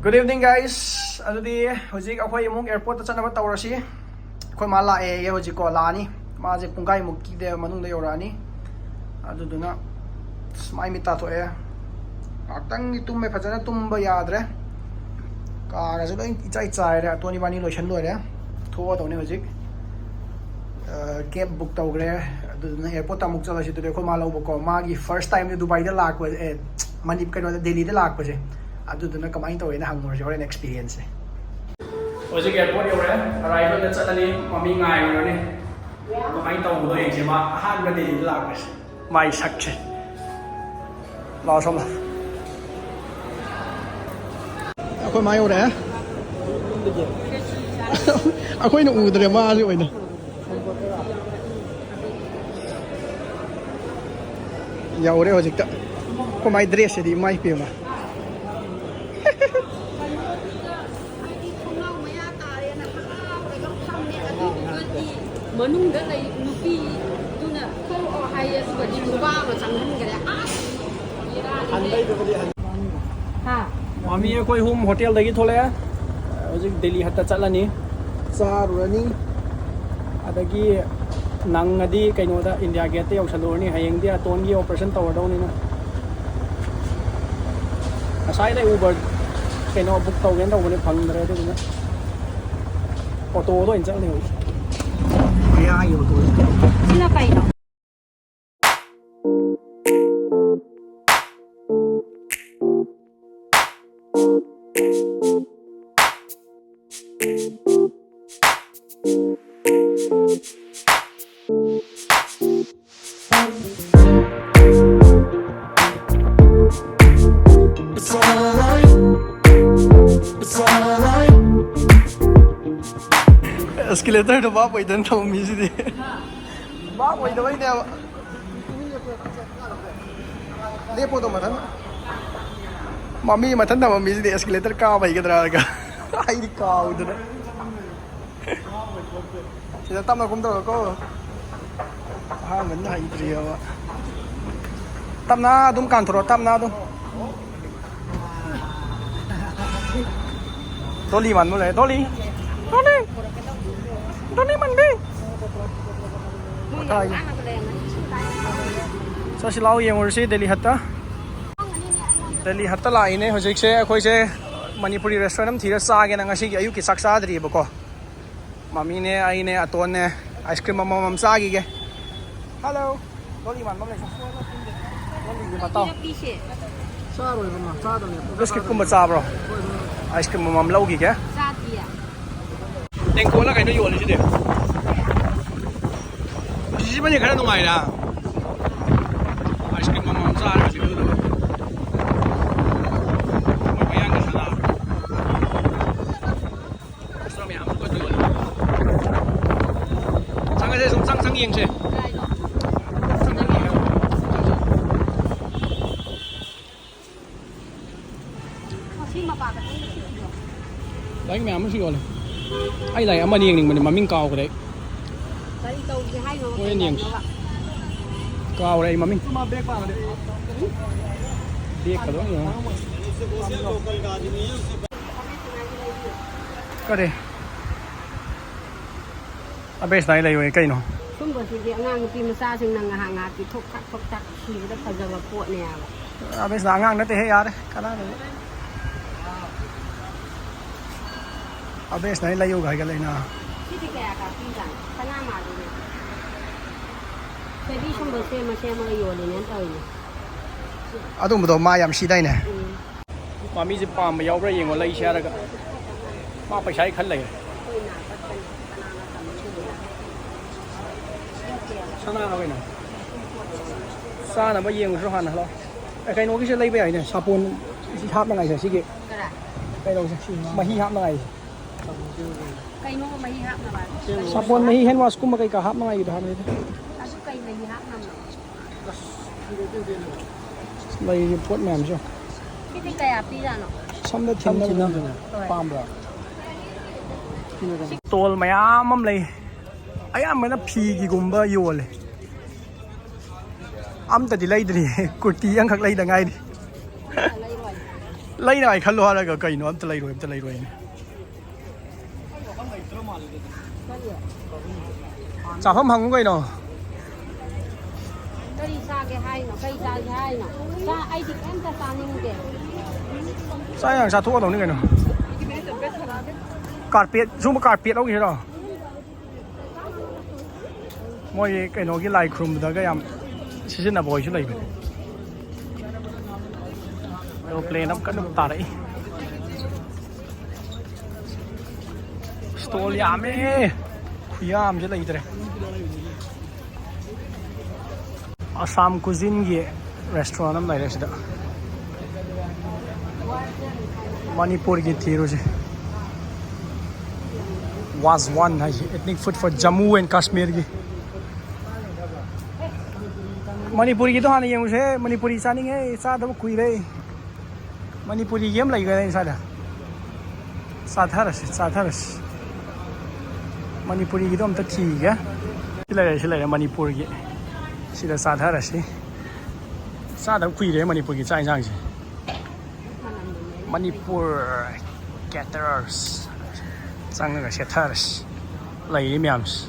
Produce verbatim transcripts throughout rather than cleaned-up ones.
Good evening, guys. ꯑꯗꯨꯗꯤ ꯍꯧꯖꯤꯛ ꯑꯩꯈꯣꯏ ꯑꯃꯨꯛ airport ꯇ ꯆꯠꯅꯕ ꯇꯧꯔꯁꯤ꯫ ꯑꯩꯈꯣꯏ ꯃꯥ ꯂꯥꯛꯑꯦ ꯍꯧꯖꯤꯛꯀꯣ, ꯂꯥꯛꯑꯅꯤ꯫ ꯃꯥꯁꯦ ꯄꯨꯡꯈꯥꯏꯃꯨꯛꯀꯤ ꯃꯅꯨꯡꯗ ꯌꯧꯔꯛꯑꯅꯤ꯫ ꯑꯗꯨꯗꯨꯅ ꯑꯁ, ꯃꯥꯏ ꯃꯤꯠ ꯇꯥꯊꯣꯛꯑꯦ꯫ ꯉꯥꯏꯍꯥꯛꯇꯪꯗꯤ ꯇꯨꯝꯃꯦ, ꯐꯖꯅ ꯇꯨꯝꯕ ꯌꯥꯗ꯭ꯔꯦ꯫ ꯀꯥꯒꯁꯦ ꯂꯣꯏ ꯏꯆꯥꯏ ꯆꯥꯏꯔꯦ꯫ ꯑꯇꯣꯟ ꯏꯕꯥꯅꯤ ꯂꯣꯏꯁꯟ ꯂꯣꯏꯔꯦ, ꯊꯣꯛꯑꯗꯧꯅꯦ ꯍꯧꯖꯤꯛ꯫ ꯀꯦꯕ ꯕꯨꯛ ꯇꯧꯈ꯭ꯔꯦ꯫ ꯑꯗꯨꯗꯨꯅ airport ꯇ ꯑꯃꯨꯛ ꯆꯠꯂꯁꯤ꯫ ꯑꯗꯨꯗꯤ ꯑꯩꯈꯣꯏ ꯃꯥ ꯂꯧꯕꯀꯣ, ꯃꯥꯒꯤ first time ꯗꯨꯕꯥꯏꯗ ꯂꯥꯛꯄ, ꯑꯦ, ꯃꯅꯤ-, ꯀꯩꯅꯣꯗ, ꯗꯦꯜꯂꯤꯗ ꯂꯥꯛꯄꯁꯦ꯫ ꯑꯗꯨꯗꯨꯅ ꯀꯃꯥꯏꯅ ꯇꯧꯋꯦꯅ ꯍꯪꯉꯨꯔꯁꯤ ꯍꯣꯔꯦꯟ experience ꯁꯦ꯫ ꯍꯧꯖꯤꯛ airport ꯌꯧꯔꯦ, arrival ꯗ ꯆꯠꯂꯅꯤ, ꯃꯃꯤ ꯉꯥꯏꯔꯨꯔꯅꯤ꯫ ꯀꯃꯥꯏꯅ ꯇꯧꯕꯅꯣ ꯌꯦꯡꯁꯦ, ꯃꯥ ꯑꯍꯥꯟꯕ ꯗꯦꯜꯂꯤꯗ ꯂꯥꯛꯄꯁꯦ꯫ ꯃꯥꯏ ꯁꯛꯁꯦ꯫ ꯂꯥꯛꯑꯣ ꯁꯣꯝꯗ꯫ ꯑꯩꯈꯣꯏ ꯃꯥ ꯌꯧꯔꯛꯑꯦ꯫ ꯑꯩꯈꯣꯏꯅ ꯎꯗ꯭ꯔꯦ, ꯃꯥꯁꯤ ꯑꯣꯏꯅ꯫ ꯌꯧꯔꯦ ꯍꯧꯖꯤꯛꯇ꯫ ꯑꯩꯈꯣꯏ ꯃꯥꯏ dress ꯁꯤꯗꯤ ꯏꯃꯥꯏ ꯄꯦꯝꯃ꯫ ꯃꯅꯨꯡꯗ ꯂꯩ ꯅꯨꯄꯤꯗꯨꯅ ꯊꯣꯛꯂꯛꯑꯣ ꯍꯥꯏꯌꯦ, ꯑꯗꯨꯒꯗꯤ ꯅꯨꯄꯥ ꯑꯃ ꯆꯪꯍꯟꯈ꯭ꯔꯦ꯫ ꯑꯁ! ꯍꯥ? ꯃꯃꯤ ꯑꯩꯈꯣꯏ ꯑꯍꯨꯝ ꯍꯣꯇꯦꯜꯗꯒꯤ ꯊꯣꯛꯂꯛꯑꯦ꯫ ꯍꯧꯖꯤꯛ ꯗꯦꯜꯂꯤ ꯍꯠꯇ ꯆꯠꯂꯅꯤ, ꯆꯥꯔꯨꯔꯅꯤ꯫ ꯑꯗꯒꯤ ꯅꯪꯉꯗꯤ ꯀꯩꯅꯣꯗ ꯏꯟꯗꯤꯌꯥ ꯒꯦꯠꯇ ꯌꯧꯁꯜꯂꯨꯔꯅꯤ꯫ ꯍꯌꯦꯡꯗꯤ ꯑꯇꯣꯟꯒꯤ operation ꯇꯧꯔꯗꯧꯅꯤꯅ꯫ ꯉꯁꯥꯏꯗ Uber ꯀꯩꯅꯣ ꯕꯨꯛ ꯇꯧꯒꯦꯅ ꯇꯧꯕꯅꯦ, ꯐꯪꯗ꯭ꯔꯦ꯫ ꯑꯗꯨꯗꯨꯅ ꯑꯣꯇꯣꯗ ꯑꯣꯏꯅ ꯆꯠꯂꯦ ꯍꯧꯖꯤꯛ꯫ ꯃꯌꯥꯏꯒꯤ ꯑꯣꯇꯣꯗ꯫ ꯁꯤꯅ ꯀꯩꯅꯣ? Escalator ꯗꯣ ꯚꯥꯞ ꯑꯣꯏꯗꯅ ꯊꯧꯕ ꯃꯤꯁꯤꯗꯤ꯫ ꯚꯥꯞ ꯑꯣꯏꯗꯕꯩꯅꯦꯕ꯫ ꯂꯦꯞꯄꯣꯗꯣ ꯃꯊꯟ꯫ ꯃꯃꯤ ꯃꯊꯟ ꯊꯝꯕ ꯃꯤꯁꯤꯗꯤ escalator ꯀꯥꯕ ꯍꯩꯒꯗ꯭ꯔꯥ ꯍꯥꯏꯔꯒ ꯑꯩꯗꯤ ꯀꯥꯎꯗꯅ꯫ ꯁꯤꯗ ꯇꯞꯅ ꯀꯨꯝꯊꯔꯣꯀꯣ꯫ ꯑꯍꯥꯟꯕꯅꯤꯅ ꯍꯩꯇ꯭ꯔꯤꯑꯕ꯫ ꯇꯞꯅ ꯑꯗꯨꯝ ꯀꯥꯟꯊꯣꯔꯛꯑꯣ, ꯇꯞꯅ ꯑꯗꯨꯝ꯫ ꯗꯣꯂꯤ ꯃꯥꯟꯕ ꯂꯩꯔꯦ꯫ ꯗꯣꯂꯤ꯫ ꯗꯣꯂꯤ꯫ ꯗꯣꯂꯤ ꯃꯥꯟꯕꯤ꯫ ꯃꯊꯥꯏꯁꯦ꯫ ꯆꯠꯁꯤ ꯂꯥꯛꯑꯣ, ꯌꯦꯡꯉꯨꯔꯁꯤ ꯗꯦꯂꯤ ꯍꯠꯇ꯫ ꯗꯦꯂꯤ ꯍꯠꯇ ꯂꯥꯛꯏꯅꯦ ꯍꯧꯖꯤꯛꯁꯦ꯫ ꯑꯩꯈꯣꯏꯁꯦ ꯃꯅꯤꯄꯨꯔꯤ restaurant ꯑꯃ ꯊꯤꯔ ꯆꯥꯒꯦꯅ ꯉꯁꯤꯒꯤ ꯑꯌꯨꯛꯀꯤ ꯆꯥꯛ ꯆꯥꯗ꯭ꯔꯤꯕꯀꯣ꯫ ꯃꯃꯤꯅꯦ, ꯑꯩꯅꯦ, ꯑꯇꯣꯟꯅꯦ, ice cream ꯑꯃꯃꯝ ꯆꯥꯈꯤꯒꯦ꯫ Hello꯫ ꯗꯣꯂꯤ ꯃꯥꯟꯕ ꯑꯃ ꯂꯩꯁꯦ꯫ ꯗꯣꯂꯤꯒꯤ ꯃꯇꯥꯎ꯫ ꯄꯤꯁꯦ꯫ ꯆꯥꯔꯣꯏꯕ ꯃꯥ, ꯆꯥꯗꯕꯅꯦ꯫ Biscuit ꯀꯨꯝꯕ ꯆꯥꯕ꯭ꯔꯣ? Ice cream ꯑꯃꯃꯝ ꯂꯧꯈꯤꯒꯦ꯫ ꯆꯥꯗꯤꯌꯦ꯫ ꯇꯦꯡꯀꯣꯠꯂ ꯀꯩꯅꯣ ꯌꯣꯜꯂꯤꯁꯤꯗꯤ꯫ ꯁꯤꯁꯤꯃꯅꯤ ꯈꯔ ꯅꯨꯡꯉꯥꯏꯔ꯫ Ice cream ꯑꯃꯃꯝ ꯆꯥꯔꯒ ꯁꯤꯗ ꯃꯣꯏ ꯃꯌꯥꯡꯒꯤ ꯁꯅꯥ꯫ Restaurant ꯃꯌꯥꯝ ꯑꯃ ꯀꯣꯏꯕ ꯌꯣꯜꯂꯤ꯫ ꯆꯪꯉꯁꯦ, ꯁꯨꯝ ꯆꯪ ꯆꯪ ꯌꯦꯡꯁꯦ꯫ ꯁꯤ ꯃꯄꯥ ꯈꯛꯇꯪ ꯂꯥꯏꯔꯤꯛ ꯃꯌꯥꯝ ꯑꯃꯁꯨ ꯌꯣꯜꯂꯦ꯫ ꯑꯩ ꯂꯥꯏꯔꯤꯛ ꯑꯃꯅꯤ ꯌꯦꯡꯅꯤꯡꯕꯅꯦ, ꯃꯃꯤꯡ ꯀꯥꯎꯈ꯭ꯔꯦ ꯑꯩ꯫ ꯀꯔꯤ ꯇꯧꯒꯦ ꯍꯥꯏꯅꯣ? ꯍꯣꯔꯦꯟ ꯌꯦꯡꯁꯤ꯫ ꯀꯩꯗꯧꯅꯣꯕ? ꯀꯥꯎꯔꯦ ꯑꯩ ꯃꯃꯤꯡ꯫ ꯕꯦꯒꯀ ꯂꯣꯏ ꯌꯦꯡꯉꯣ꯫ ꯀꯔꯤ? ꯑꯕꯦꯁꯅ ꯑꯩ ꯂꯩꯌꯣꯌꯦ ꯀꯩꯅꯣ? ꯁꯨꯝꯕꯁꯤꯗꯤ ꯑꯉꯥꯡ ꯅꯨꯄꯤ ꯃꯆꯥꯁꯤꯡꯅ ꯉꯥꯏꯍꯥꯛ ꯉꯥꯏꯍꯥꯛꯀꯤ ꯊꯣꯛ ꯊꯥꯛ ꯊꯣꯛ ꯊꯥꯛ ꯁꯤꯕꯗ ꯐꯖꯕ ꯄꯣꯠꯅꯦ ꯍꯥꯏꯕ꯫ ꯑꯕꯦꯁꯅ ꯑꯉꯥꯡ ꯅꯠꯇꯦꯍꯦ, ꯌꯥꯔꯦ, ꯀꯅꯥꯅꯣ? ꯑꯕꯦꯁꯅ ꯑꯩ ꯂꯩꯌꯨꯒ ꯍꯥꯏꯒꯠꯂꯛꯏꯅ꯫ ꯁꯤꯗꯤ ꯀꯌꯥ ꯀꯥ ꯄꯤꯖꯥꯠꯅꯣ? ꯁꯅꯥ ꯃꯥꯜꯂꯤꯅꯦ꯫ ꯁꯤꯗꯤ ꯁꯨꯝꯕ ꯁꯦꯝꯃ ꯁꯦꯝꯃꯒ ꯌꯣꯜꯂꯤꯅꯦꯅ ꯇꯧꯔꯤꯅꯦ꯫ ꯑꯗꯨꯝꯕꯗꯣ ꯃꯥ ꯌꯥꯝ ꯁꯤꯗꯥꯏꯅꯦ꯫ ꯎꯝ꯫ ꯃꯥꯃꯤꯁꯦ ꯄꯥꯝꯕ ꯌꯥꯎꯕ꯭ꯔꯥ ꯌꯦꯡꯉꯣ, ꯂꯩꯁꯦ ꯍꯥꯏꯔꯒ꯫ ꯃꯥ ꯄꯩꯁꯥꯒꯤ ꯈꯜ ꯂꯩꯔꯦ꯫ ꯁꯅꯥꯔꯣ ꯀꯩꯅꯣ? ꯆꯥꯅꯕ ꯌꯦꯡꯉꯨꯁꯤꯔꯣ ꯍꯥꯟꯅ, ꯍꯜꯂꯣ꯫ ꯑꯦ, ꯀꯩꯅꯣꯒꯤꯁꯦ ꯂꯩꯕ ꯌꯥꯏꯅꯦ, ꯁꯥꯄꯣꯟ ꯁꯤ ꯍꯥꯞꯅꯉꯥꯏꯁꯦ, ꯁꯤꯒꯤ꯫ ꯀꯔꯥꯏ? ꯀꯩꯅꯣꯁꯦ, ꯃꯍꯤ ꯍꯥꯞꯅꯉꯥꯏꯁꯦ꯫ ꯀꯩꯅꯣ ꯃꯍꯤ ꯍꯥꯞꯅꯕ? ꯁꯥꯄꯣꯟ ꯃꯍꯤ, hand wash ꯀꯨꯝꯕ ꯀꯩꯀꯥ ꯍꯥꯞꯅꯉꯥꯏꯒꯤꯗꯣ ꯍꯥꯞꯅꯩꯗ꯫ ꯑꯗꯨ ꯀꯩ ꯃꯍꯤ ꯍꯥꯞꯅꯕꯅꯣ? ꯂꯩꯔꯤꯕ ꯄꯣꯠ ꯃꯌꯥꯝꯁꯦ꯫ ꯁꯤꯗꯤ ꯀꯌꯥ ꯄꯤꯖꯥꯠꯅꯣ? ꯁꯝꯗ ꯊꯤꯟꯅꯕ꯫ ꯍꯣꯏ꯫ ꯄꯥꯝꯕ꯭ꯔꯥ? Stall ꯃꯌꯥꯝ ꯑꯃ ꯂꯩ꯫ ꯑꯌꯥꯝꯕꯅ ꯐꯤꯒꯤꯒꯨꯝꯕ ꯌꯣꯜꯂꯦ꯫ ꯑꯝꯇꯗꯤ ꯂꯩꯗ꯭ꯔꯤ꯫ ꯀꯨꯔꯇꯤ ꯑꯃꯈꯛ ꯂꯩꯗ ꯉꯥꯏꯔꯤ꯫ ꯑꯝꯇ ꯂꯩꯔꯣꯏ꯫ ꯂꯩꯅꯉꯥꯏ ꯈꯜꯂꯣ ꯍꯥꯏꯔꯒ ꯀꯩꯅꯣ? ꯑꯝꯇ ꯂꯩꯔꯣꯏ, ꯑꯝꯇ ꯂꯩꯔꯣꯏꯅꯦ꯫ ꯆꯥꯐꯝ ꯍꯪꯉꯨ ꯀꯩꯅꯣ? ꯀꯔꯤ ꯆꯥꯒꯦ ꯍꯥꯏꯅꯣ? ꯀꯔꯤ ꯆꯥꯒꯦ ꯍꯥꯏꯅꯣ? ꯆꯥ-, ꯑꯩꯗꯤ ꯀꯩꯝꯇ ꯆꯥꯅꯤꯡꯗꯦ꯫ ꯆꯥꯛ ꯌꯥꯝ ꯆꯥꯊꯣꯛꯀꯗꯧꯅꯤ ꯀꯩꯅꯣ꯫ ꯀꯥꯔꯄꯦꯠ, ꯁꯨꯝꯕ ꯀꯥꯔꯄꯦꯠ ꯂꯧꯈꯤꯁꯤꯔꯣ? ꯃꯣꯏ ꯀꯩꯅꯣꯒꯤ ꯂꯥꯏ ꯈꯨꯔꯨꯝꯕꯗꯒ ꯌꯥꯝ ꯁꯤꯖꯤꯟꯅꯕ ꯍꯣꯏꯁꯨ ꯂꯩꯕꯅꯦ꯫ ꯑꯦꯔꯣꯄ꯭ꯂꯦꯟ ꯑꯃ ꯀꯟꯅ ꯇꯥꯔꯛꯏ꯫ ꯁ꯭ꯇꯣꯜ ꯌꯥꯝꯃꯦ, ꯈꯨꯌꯥꯝꯁꯦ ꯂꯩꯇ꯭ꯔꯦ꯫ ꯑꯁꯥꯝ ꯀꯨꯖꯤꯟꯒꯤ ꯔꯦꯁꯇꯨꯔꯦꯟ ꯑꯃ ꯂꯩꯔꯦ ꯁꯤꯗ꯫ ꯃꯅꯤꯄꯨꯔꯒꯤ ꯊꯤꯔꯨꯁꯦ꯫ ꯋꯥꯖꯋꯥꯟ ꯍꯥꯏꯁꯦ, ethnic food for Jammu and Kashmirꯒꯤ꯫ ꯃꯅꯤꯄꯨꯔꯒꯤꯗꯣ ꯍꯥꯟꯅ ꯌꯦꯡꯉꯨꯁꯦ꯫ ꯃꯅꯤꯄꯨꯔꯤ ꯆꯥꯅꯤꯡꯉꯦ, ꯆꯥꯗꯕ ꯀꯨꯏꯔꯦ꯫ ꯃꯅꯤꯄꯨꯔꯤꯒꯤ ꯑꯃ ꯂꯩꯈ꯭ꯔꯦ ꯁ꯭ꯋꯥꯏꯗ꯫ ꯆꯥꯊꯔꯁꯤ, ꯆꯥꯊꯔꯁꯤ꯫ ꯃꯅꯤꯄꯨꯔꯤꯒꯤꯗꯣ ꯑꯝꯇ ꯊꯤꯒꯦ꯫ ꯁꯤ ꯂꯩꯔꯦ, ꯁꯤ ꯂꯩꯔꯦ ꯃꯅꯤꯄꯨꯔꯒꯤ꯫ ꯁꯤꯗ ꯆꯥꯊꯔꯁꯤ꯫ ꯆꯥꯗꯕ ꯀꯨꯏꯔꯦ ꯃꯅꯤꯄꯨꯔꯒꯤ ꯆꯥꯛ ꯌꯦꯟꯁꯥꯡꯁꯦ꯫ ꯃꯅꯤꯄꯨꯔ caterers꯫ ꯆꯪꯉꯒ ꯁꯦꯠꯊꯔꯁꯤ꯫ ꯂꯩꯔꯤ ꯃꯌꯥꯝꯁꯦ꯫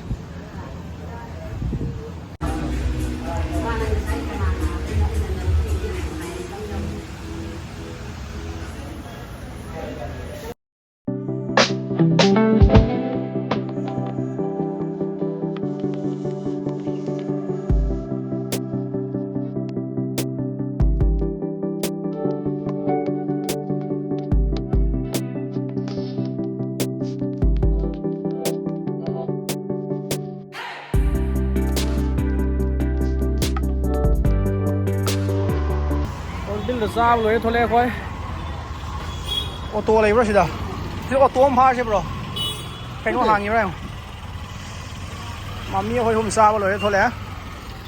ꯍꯣꯔꯟꯕꯤꯜꯗ ꯆꯥꯕ ꯂꯣꯏꯔꯦ, ꯊꯣꯛꯂꯛꯑꯦ ꯑꯩꯈꯣꯏ꯫ ꯑꯣꯇꯣ ꯂꯩꯕ꯭ꯔꯣ ꯁꯤꯗ? ꯁꯤꯗ ꯑꯣꯇꯣ ꯑꯃ ꯐꯥꯔꯁꯤꯕ꯭ꯔꯣ? ꯀꯩꯅꯣ ꯍꯥꯡꯉꯤꯕ꯭ꯔꯥ ꯌꯦꯡꯉꯣ꯫ ꯃꯃꯤ ꯑꯩꯈꯣꯏ ꯑꯍꯨꯝ ꯆꯥꯕ ꯂꯣꯏꯔꯦ, ꯊꯣꯛꯂꯛꯑꯦ꯫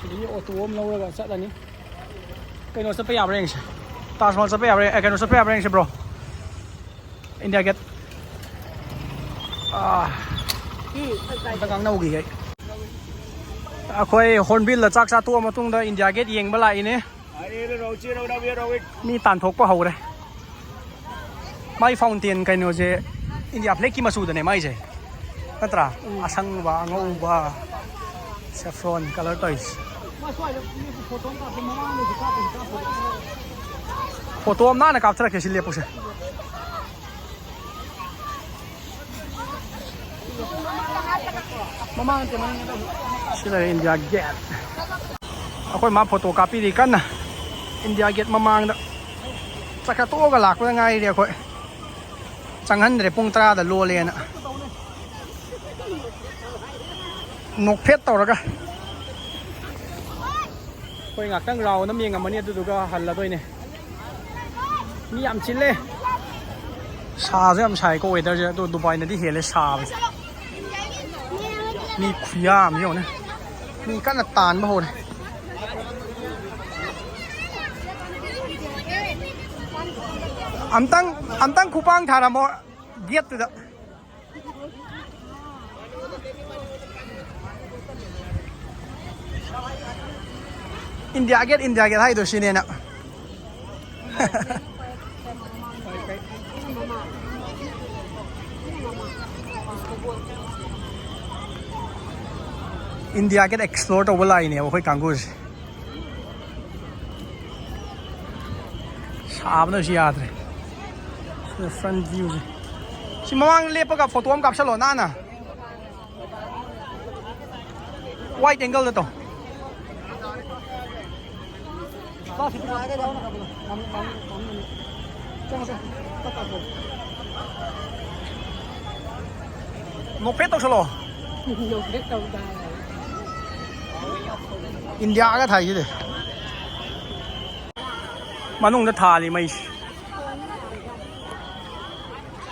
ꯁꯤꯗꯒꯤ ꯑꯣꯇꯣ ꯑꯃ ꯂꯧꯔꯒ ꯆꯠꯂꯅꯤ꯫ ꯀꯩꯅꯣ ꯆꯠꯄ ꯌꯥꯕ꯭ꯔꯥ ꯌꯦꯡꯁꯦ꯫ ꯇꯥꯖ ꯃꯍꯜ ꯆꯠꯄ ꯌꯥꯕ꯭ꯔꯥ? ꯑꯦ, ꯀꯩꯅꯣ ꯆꯠꯄ ꯌꯥꯕ꯭ꯔꯥ ꯌꯦꯡꯁꯦ, ꯕ꯭ꯔꯣ꯫ India get. ꯑꯥ꯫ ꯑꯝꯇ ꯉꯥꯡꯅꯍꯧꯈꯤꯒꯦ ꯑꯩ꯫ ꯑꯩꯈꯣꯏ ꯍꯣꯔꯟꯕꯤꯜꯗ ꯆꯥꯛ ꯆꯥ ꯇꯣꯛꯑ ꯃꯇꯨꯡꯗ ꯏꯟꯗꯤꯌꯥ ꯒꯦꯠ ꯌꯦꯡꯕ ꯂꯥꯛꯏꯅꯦ꯫ ꯃꯤ ꯇꯥꯟꯊꯣꯛꯄ ꯍꯧꯔꯦ꯫ ꯃꯥꯏ ꯐꯥꯎꯟꯇꯦꯟ ꯀꯩꯅꯣꯁꯦ ꯏꯟꯗꯤꯌꯥ ꯐ꯭ꯂꯦꯛꯀꯤ ꯃꯆꯨꯗꯅꯦ ꯃꯥꯏꯁꯦ, ꯅꯠꯇ꯭ꯔꯥ? ꯑꯁꯪꯕ, ꯑꯉꯧꯕ, ꯁꯦꯐ꯭ꯔꯣꯟ ꯀꯂꯔ ꯇꯧꯔꯤꯁꯦ꯫ ꯐꯣꯇꯣ ꯑꯃ ꯅꯥꯟꯅ ꯀꯥꯞꯊꯔꯛꯀꯦ ꯁꯤ ꯂꯦꯞꯄꯨꯁꯦ꯫ ꯁꯤ ꯂꯩꯔꯦ ꯏꯟꯗꯤꯌꯥ ꯒꯦꯠ꯫ ꯑꯩꯈꯣꯏ ꯃꯥ ꯐꯣꯇꯣ ꯀꯥꯞꯄꯤꯔꯤ ꯀꯟꯅ ꯏꯟꯗꯤꯌꯥ ꯒꯦꯠ ꯃꯃꯥꯡꯗ꯫ ꯆꯥꯛ ꯆꯥ ꯇꯣꯛꯑꯒ ꯂꯥꯛꯄꯗ ꯉꯥꯏꯔꯤ ꯑꯩꯈꯣꯏ꯫ ꯆꯪꯍꯟꯗ꯭ꯔꯦ, ꯄꯨꯡ ꯇꯔꯥꯗ ꯂꯣꯜꯂꯦꯅ꯫ ꯅꯣꯛꯐꯦꯠ ꯇꯧꯔꯒ꯫ ꯑꯩꯈꯣꯏ ꯉꯥꯛꯇꯪ ꯔꯥꯎꯟ ꯑꯃ ꯌꯦꯡꯉꯝꯃꯅꯤ, ꯑꯗꯨꯗꯨꯒ ꯍꯜꯂꯗꯣꯏꯅꯦ꯫ ꯃꯤ ꯌꯥꯝ ꯆꯤꯜꯂꯦ꯫ ꯁꯥꯁꯨ ꯌꯥꯝ ꯁꯥꯏꯀꯣ ꯋꯦꯗꯔꯁꯦ, ꯑꯗꯣ ꯗꯨꯕꯥꯏꯅꯗꯤ ꯍꯦꯜꯂꯦ ꯁꯥꯕꯁꯦ꯫ ꯃꯤ ꯈꯨꯌꯥꯝ ꯑꯃ ꯌꯦꯡꯉꯨꯅꯦ꯫ ꯃꯤ ꯀꯟꯅ ꯇꯥꯟꯕ ꯍꯧꯔꯦ꯫ ꯑꯝꯇꯪ, ꯑꯝꯇꯪ ꯈꯨꯄꯥꯡ ꯊꯥꯔꯝꯃꯣ ꯒꯦꯠꯇꯨꯗ꯫ ꯏꯟꯗꯤꯌꯥ ꯒꯦꯠ, ꯏꯟꯗꯤꯌꯥ ꯒꯦꯠ ꯍꯥꯏꯗꯣ ꯁꯤꯅꯦꯅ꯫ ꯏꯟꯗꯤꯌꯥ ꯒꯦꯠ ꯑꯦꯛꯁꯄ꯭ꯂꯣꯔ ꯇꯧꯕ ꯂꯥꯛꯏꯅꯦꯕ ꯑꯩꯈꯣꯏ ꯀꯥꯡꯕꯨꯁꯦ꯫ ꯁꯥꯕꯅꯁꯨ ꯌꯥꯗ꯭ꯔꯦ꯫ ꯁꯤꯗ ꯐ꯭ꯔꯟ ꯚ꯭ꯌꯨꯁꯦ꯫ ꯁꯤ ꯃꯃꯥꯡꯗ ꯂꯦꯞꯄꯒ ꯐꯣꯇꯣ ꯑꯃ ꯀꯥꯞꯁꯜꯂꯣ ꯅꯥꯟꯅ꯫ ꯋꯥꯏꯠ ꯑꯦꯡꯒꯜꯗ ꯇꯧ꯫ ꯅꯣꯛꯐꯦꯠ ꯇꯧꯁꯜꯂꯣ꯫ ꯏꯟꯗꯤꯌꯥꯒ ꯊꯥꯏꯁꯤꯗꯤ꯫ ꯃꯅꯨꯡꯗ ꯊꯥꯜꯂꯤ ꯃꯩꯁꯦ꯫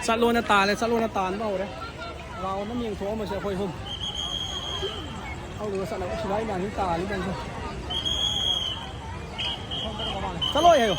ꯆꯠꯂꯣꯅ ꯇꯥꯜꯂꯦ, ꯆꯠꯂꯣꯅ ꯇꯥꯟꯕ ꯍꯧꯔꯦ꯫ ꯔꯥꯎꯟ ꯑꯃ ꯌꯦꯡꯊꯣꯛꯑꯝꯃꯁꯦ ꯑꯩꯈꯣꯏ ꯑꯍꯨꯝ꯫ ꯍꯧꯔꯒ ꯆꯠꯂꯒ ꯁꯤꯐꯥꯏ ꯃꯌꯥꯝꯁꯤ ꯇꯥꯜꯂꯤ ꯃꯌꯥꯝꯁꯦ꯫ ꯆꯠꯂꯣꯏ ꯍꯥꯏꯌꯣ꯫